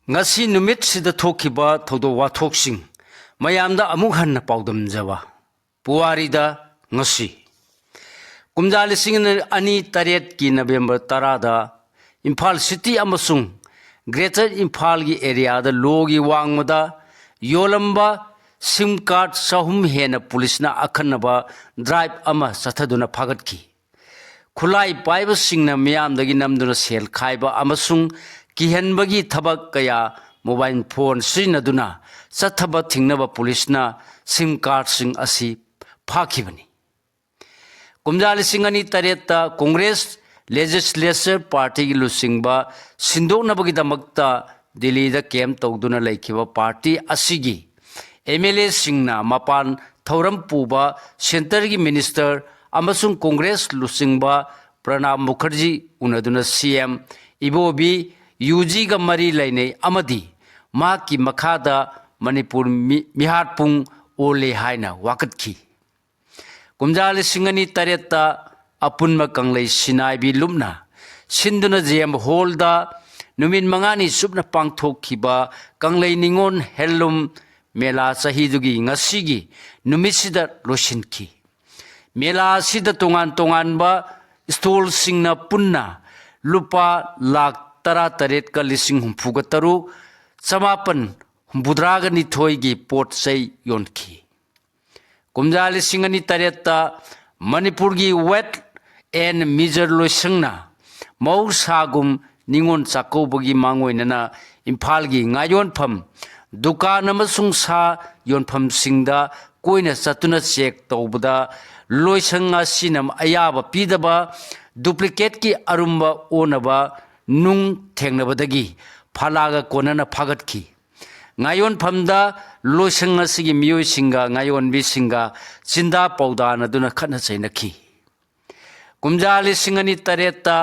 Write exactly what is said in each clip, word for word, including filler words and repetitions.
ꯉꯁꯤ ꯅꯨꯃꯤꯠꯁꯤꯗ ꯊꯣꯛꯈꯤꯕ ꯊꯧꯗꯣꯛ ꯋꯥꯊꯣꯛꯁꯤꯡ ꯃꯌꯥꯝꯗ ꯑꯃꯨꯛ ꯍꯟꯅ ꯄꯥꯎꯗꯝꯖꯕ꯫ ꯄꯨꯋꯥꯔꯤꯗ ꯉꯁꯤ, ꯀꯨꯝꯖꯥ ꯂꯤꯁꯤꯡ ꯑꯅꯤ ꯇꯔꯦꯠꯀꯤ ꯅꯕꯦꯝꯕꯔ ꯇꯔꯥꯗ ꯏꯝꯐꯥꯜ ꯁꯤꯇꯤ ꯑꯃꯁꯨꯡ ꯒ꯭ꯔꯦꯇꯔ ꯏꯝꯐꯥꯜꯒꯤ ꯑꯦꯔꯤꯌꯥꯗ ꯂꯣꯒꯤ ꯋꯥꯡꯃꯗ ꯌꯣꯜꯂꯝꯕ ꯁꯤꯝ ꯀꯥꯔꯗ ꯆꯍꯨꯝ ꯍꯦꯟꯅ ꯄꯨꯂꯤꯁꯅ ꯑꯈꯟꯅꯕ ꯗ꯭ꯔꯥꯏꯚ ꯑꯃ ꯆꯠꯊꯗꯨꯅ ꯐꯥꯒꯠꯈꯤ꯫ ꯈꯨꯠꯂꯥꯏ ꯄꯥꯏꯕꯁꯤꯡꯅ ꯃꯤꯌꯥꯝꯗꯒꯤ ꯅꯝꯗꯨꯅ ꯁꯦꯜ ꯈꯥꯏꯕ ꯑꯃꯁꯨꯡ ꯀꯤꯍꯟꯕꯒꯤ ꯊꯕꯛ ꯀꯌꯥ, ꯃꯣꯕꯥꯏꯜ ꯐꯣꯟ ꯁꯤꯖꯤꯟꯅꯗꯨꯅ ꯆꯠꯊꯕ ꯊꯤꯡꯅꯕ ꯄꯨꯂꯤꯁꯅ ꯁꯤꯝ ꯀꯥꯔꯗꯁꯤꯡ ꯑꯁꯤ ꯐꯥꯈꯤꯕꯅꯤ꯫ ꯀꯨꯝꯖꯥ ꯂꯤꯁꯤꯡ ꯑꯅꯤ ꯇꯔꯦꯠꯇ ꯀꯣꯡꯒ꯭ꯔꯦꯁ ꯂꯦꯖꯤꯁꯂꯦꯆꯔ ꯄꯥꯔꯇꯤꯒꯤ ꯂꯨꯆꯤꯡꯕ ꯁꯤꯟꯗꯣꯛꯅꯕꯒꯤꯗꯃꯛꯇ ꯗꯤꯜꯂꯤꯗ ꯀꯦꯝꯞ ꯇꯧꯗꯨꯅ ꯂꯩꯈꯤꯕ ꯄꯥꯔꯇꯤ ꯑꯁꯤꯒꯤ ꯑꯦꯝ ꯑꯦꯜ ꯑꯦꯁꯤꯡꯅ ꯃꯄꯥꯟ ꯊꯧꯔꯝ ꯄꯨꯕ ꯁꯦꯟꯇꯔꯒꯤ ꯃꯤꯅꯤꯁꯇꯔ ꯑꯃꯁꯨꯡ ꯀꯣꯡꯒ꯭ꯔꯦꯁ ꯂꯨꯆꯤꯡꯕ ꯄ꯭ꯔꯅꯥꯕ ꯃꯨꯈꯔꯖꯤ ꯎꯅꯗꯨꯅ ꯁꯤ ꯑꯦꯝ ꯏꯕꯣꯕꯤ ꯌꯨ ꯖꯤꯒ ꯃꯔꯤ ꯂꯩꯅꯩ ꯑꯃꯗꯤ ꯃꯍꯥꯛꯀꯤ ꯃꯈꯥꯗ ꯃꯅꯤꯄꯨꯔ ꯃꯤ-, ꯃꯤꯍꯥꯠꯄꯨꯡ ꯑꯣꯜꯂꯦ ꯍꯥꯏꯅ ꯋꯥꯀꯠꯈꯤ꯫ ꯀꯨꯝꯖꯥ ꯂꯤꯁꯤꯡ ꯑꯅꯤ ꯇꯔꯦꯠꯇ ꯑꯄꯨꯟꯕ ꯀꯪꯂꯩ ꯁꯤꯟꯅꯥꯏꯕꯤ ꯂꯨꯞꯅ ꯁꯤꯟꯗꯨꯅ ꯖꯤ ꯑꯦꯝ ꯍꯣꯜꯗ ꯅꯨꯃꯤꯠ ꯃꯉꯥꯅꯤ ꯆꯨꯞꯅ ꯄꯥꯡꯊꯣꯛꯈꯤꯕ ꯀꯪꯂꯩ ꯅꯤꯉꯣꯜ ꯍꯦꯟꯂꯨꯝ ꯃꯦꯂꯥ ꯆꯍꯤꯗꯨꯒꯤ ꯉꯁꯤꯒꯤ ꯅꯨꯃꯤꯠꯁꯤꯗ ꯂꯣꯏꯁꯤꯟꯈꯤ꯫ ꯃꯦꯂꯥ ꯑꯁꯤꯗ ꯇꯣꯉꯥꯟ ꯇꯣꯉꯥꯟꯕ ꯁ꯭ꯇꯣꯜꯁꯤꯡꯅ ꯄꯨꯟꯅ ꯂꯨꯄꯥ ꯂꯥꯈ ꯇꯔꯥꯇꯔꯦꯠꯀ ꯂꯤꯁꯤꯡ ꯍꯨꯝꯐꯨꯒ ꯇꯔꯨꯛ ꯆꯃꯥꯄꯟ ꯍꯨꯝꯐꯨꯇꯔꯥꯒ ꯅꯤꯊꯣꯏꯒꯤ ꯄꯣꯠ ꯆꯩ ꯌꯣꯟꯈꯤ꯫ ꯀꯨꯝꯖꯥ ꯂꯤꯁꯤꯡ ꯑꯅꯤ ꯇꯔꯦꯠꯇ ꯃꯅꯤꯄꯨꯔꯒꯤ ꯋꯦꯠ ꯑꯦꯟ ꯃꯤꯖꯔ ꯂꯣꯏꯁꯪꯅ ꯃꯍꯧꯁꯥꯒꯨꯝ ꯅꯤꯉꯣꯜ ꯆꯥꯛꯀꯧꯕꯒꯤ ꯃꯥꯡꯑꯣꯏꯅꯅ ꯏꯝꯐꯥꯜꯒꯤ ꯉꯥꯌꯣꯟꯐꯝ, ꯗꯨꯀꯥꯟ ꯑꯃꯁꯨꯡ ꯁꯥ ꯌꯣꯟꯐꯝꯁꯤꯡꯗ ꯀꯣꯏꯅ ꯆꯠꯇꯨꯅ ꯆꯦꯛ ꯇꯧꯕꯗ ꯂꯣꯏꯁꯪ ꯑꯁꯤꯅ ꯑꯌꯥꯕ ꯄꯤꯗꯕ ꯗꯨꯄ꯭ꯂꯤꯀꯦꯠꯀꯤ ꯑꯔꯨꯝꯕ ꯑꯣꯟꯅꯕ ꯅꯨꯡ ꯊꯦꯡꯅꯕꯗꯒꯤ ꯐꯥꯂꯥꯒ ꯀꯣꯟꯅꯅ ꯐꯥꯒꯠꯈꯤ꯫ ꯉꯥꯌꯣꯟꯐꯝꯗ ꯂꯣꯏꯁꯪ ꯑꯁꯤꯒꯤ ꯃꯤꯑꯣꯏꯁꯤꯡꯒ ꯉꯥꯌꯣꯟꯕꯤꯁꯤꯡꯒ ꯆꯤꯟꯗꯥ ꯄꯥꯎꯗꯥꯅꯗꯨꯅ ꯈꯠꯅ ꯆꯩꯅꯈꯤ꯫ ꯀꯨꯝꯖꯥ ꯂꯤꯁꯤꯡ ꯑꯅꯤ ꯇꯔꯦꯠꯇ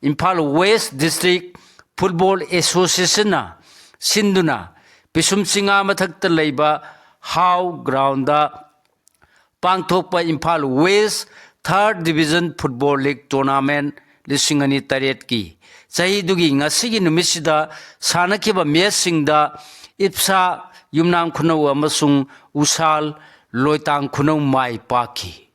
ꯏꯝꯐꯥꯜ ꯋꯦꯁ ꯗꯤꯁꯇ꯭ꯔꯤꯛ ꯐꯨꯠꯕꯣꯜ ꯑꯦꯁꯣꯁꯤꯌꯦꯁꯟꯅ ꯁꯤꯟꯗꯨꯅ ꯄꯤꯁꯨꯝ ꯆꯤꯡꯉꯥ ꯃꯊꯛꯇ ꯂꯩꯕ ꯍꯥꯎ ꯒ꯭ꯔꯥꯎꯟꯗ ꯄꯥꯡꯊꯣꯛꯄ ꯏꯝꯐꯥꯜ ꯋꯦꯁ ꯊꯥꯔꯠ ꯗꯤꯕꯤꯖꯟ ꯐꯨꯠꯕꯣꯜ ꯂꯤꯒ ꯇꯣꯔꯅꯥꯃꯦꯟ ꯂꯤꯁꯤꯡ ꯑꯅꯤ ꯇꯔꯦꯠꯀꯤ ꯆꯍꯤꯗꯨꯒꯤ ꯉꯁꯤꯒꯤ ꯅꯨꯃꯤꯠꯁꯤꯗ ꯁꯥꯟꯅꯈꯤꯕ ꯃꯦꯠꯁꯁꯤꯡꯗ ꯏꯞꯁꯥ ꯌꯨꯝꯅꯥꯝ ꯈꯨꯅꯧ ꯑꯃꯁꯨꯡ ꯎꯁꯥꯜ ꯂꯣꯏꯇꯥꯡ ꯈꯨꯅꯧ ꯃꯥꯏ ꯄꯥꯛꯈꯤ꯫